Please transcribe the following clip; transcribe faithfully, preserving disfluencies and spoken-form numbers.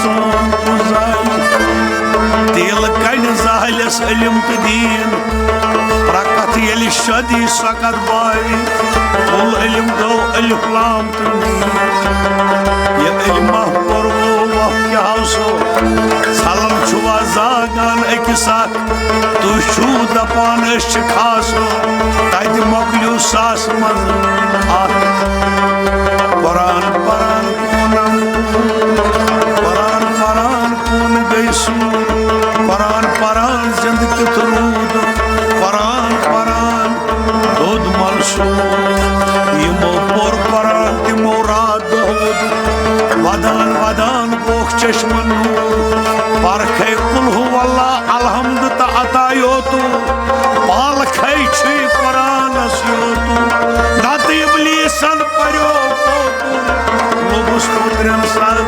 ژوٚن کُن زالہِ۔ تیلہٕ کنہِ زالٮ۪س علم تہٕ دیٖن۔ پرکتھ ییٚلہِ شدی سکت باوِ، کُل علم گوٚو الف لام تہٕ میٖم۔ یہِ علمہ پوٚروٕ وۄپھ کیٛاہ سو، ژھلم چھُوا زاگان أکِس اکھ۔ تُہۍ چھِو دپان أسۍ چھِ خاصو، تتہِ مۄکلیو ساسہٕ منٛز اکھ۔ قرآن پران کونم، قرآن پران کون گٔے سوٗر۔ قرآن پران زندٕ کیُتھ روٗد، قرآن پران دوٚد منصوٗر۔ یِمو پوٚر قرآن تِمو راتھ دۄہ ووٚد، ودان ودان گوکھ چشمن نوٗر۔ پرکھے